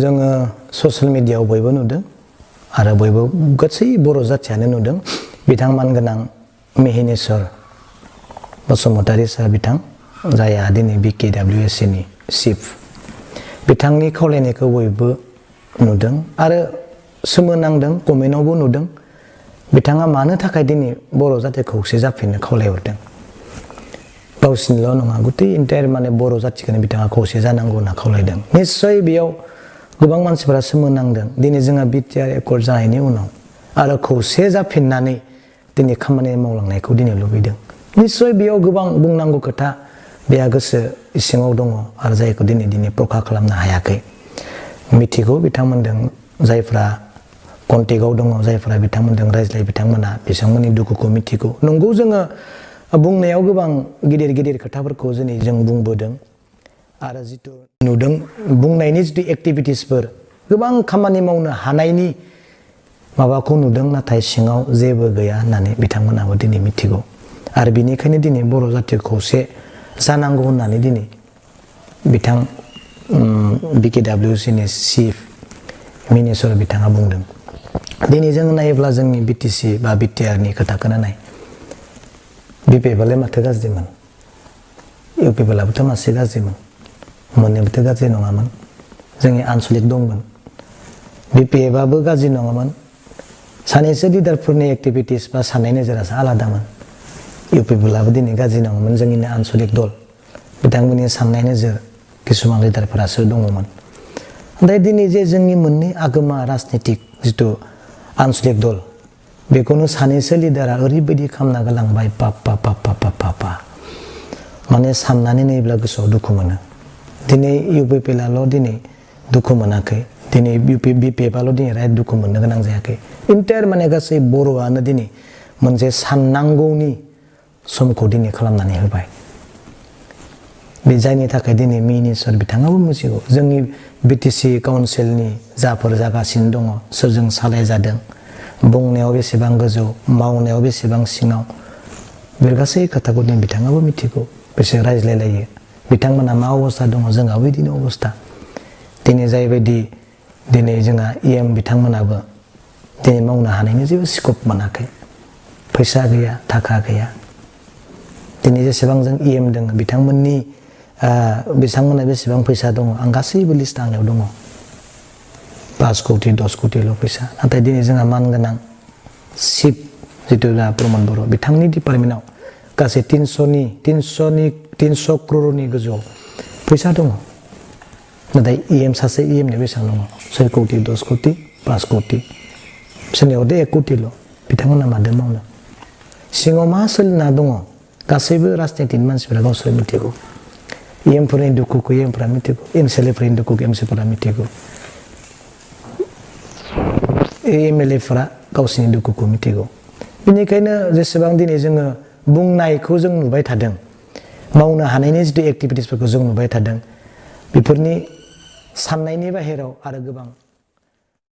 जोङो ससियेल मिडियायाव बयबो नुदों आरो बयबो गासै बर' जाथियानो नुदों बिथां मानगोनां मिहिनेश्वर बसुमतारी सार बिथां जायहा दिनै BKWSC नि चिफ बिथांनि खावलायनायखौ बयबो नुदों आरो सोमोनांदों कमेन्टआवबो नुदों बिथाङा मानो थाखाय दिनै बर' जाथिखौ खौसे जाफिननो खावलायहरदों गावसिनिल' नङा गुतै इन्टायर माने बर' जाथिखौनो बिथाङा खौसे जानांगौ होनना खावलायदों निश्चय बेयाव गोबां मानसिफोरा सोमोनांदों दिनै जोंहा BTR एकर्ड जानायनि उनाव आरो खौसे जाफिननानै दिनै खामानि मावलांनायखौ दिनै लुबैदों निश्चय बेयाव गोबां बुंनांगौ खोथा बेहा गोसो इसिङाव दङ आरो जायखौ दिनै प्रकाश खालामनो हायाखै मिथिगौ बिथांमोनजों जायफ्रा कन्टेक्टआव दङ जायफ्रा बिथांमोनजों रायज्लाय बिथांमोना बिथांमोननि दुखुखौ मिथिगौ नंगौ जोङो बुंनायाव गोबां गिदिर खोथाफोरखौ दिनै जों बुंबोदों आरो जितु नुदों बुंनायनि जितु एक्टिभिटिसफोर गोबां खामानि मावनो हानायनि माबाखौ नुदों नाथाय सिङाव जेबो गैया होननानै बिथांमोनाबो दिनै मिथिगौ आरो बिनिखायनो दिनै बर' जाथिखौ खौसे जानांगौ होननानै दिनै बिथां BKWSC नि चिफ मिहिनेश्वर बिथाङा बुंदों दिनै जों नायोब्ला जोंनि BTC बा BTR नि खोथाखौनो नाय BPFआलाय माथो गाज्रिमोन UPPलाबोथ' मासे गाज्रिमोन मोननैबोथ' गाज्रि नङामोन जोंनि आनसलिक दंमोन BPFआबो गाज्रि नङामोन सानैसो लिडारफोरनि एक्टिभिटिस बा साननाय नोजोरासो आलादामोन UPPलाबो दिनै गाज्रि नङामोन जोंनिनो आनसलिक दल बिथांमोननि साननाय नोजोर किसुमान लिडारफोरासो दङमोन ओमफ्राय दिनै जे जोंनि मोननै आगोमा राजनितिक जितु आनसलिक दल बेखौनो सानैसो लिडारा ओरैबायदि खालामना गालांबाय पा माने साननानै नायोब्ला गोसोआव दुखु मोनो दिनै UPPलाल' दिनै दुखु मोनाखै दिनै BPFआल' दिनै राइट दुखु मोननो गोनां जायाखै इन्टायर माने गासै बर'आनो दिनै मोनसे साननांगौनि समखौ दिनै खालामनानै होबाय बे जायनि थाखाय दिनै मिहिनेश्वर बिथाङाबो मिथिगौ जोंनि BTC काउन्सिलनि जाफोर जागासिनो दङ सोरजों सालाय जादों बुंनायाव बेसेबां गोजौ मावनायाव बेसेबां सिङाव बे गासै खोथाखौ दिनै बिथाङाबो मिथिगौ बिसोर रायज्लायलायो बिथांमोना मा अबस्था दङ जोंहाबो बिदिनो अबस्था दिनै जायबायदि दिनै जोंहा EM बिथांमोनाबो दिनै मावनो हानायनि जेबो स्कप मोनाखै फैसा गैया थाखा गैया दिनै जेसेबां जों EM दङ बिथांमोनना बेसेबां फैसा दङ आं गासैबो लिस्ट आंनियाव दङ 5 कोटि 10 कोटिल' फैसा नाथाय दिनै जोंहा मानगोनां चिफ जितु प्रमद बर' बिथांनि डिपार्टमेन्टआव गासै 300 क्ररनि गोजौआव फैसा दङ नाथाय सासे EMनि बेसेबां दङ 6 कोटि 10 कोटि 5 कोटि सोरनियाव 1 कोटिल' बिथांमोना मादों मावनो सिङाव मा सोलिना दङ गासैबो राजनितिनि मानसिफोरा गावसोर मिथिगौ EMफोरनि दुखुखौ EMफोरा मिथिगौ MCLAफोरनि दुखुखौ MCफोरा मिथिगौ MLAफोरा गावसोरनि दुखुखौ मिथिगौ बेनिखायनो जेसेबां दिनै जोङो बुंनायखौ जों नुबाय थादों मावनो हानायनि जितु एक्टिभिटिसफोरखौ जों नुबाय थादों बेफोरनि साननायनि बाहेराव आरो गोबां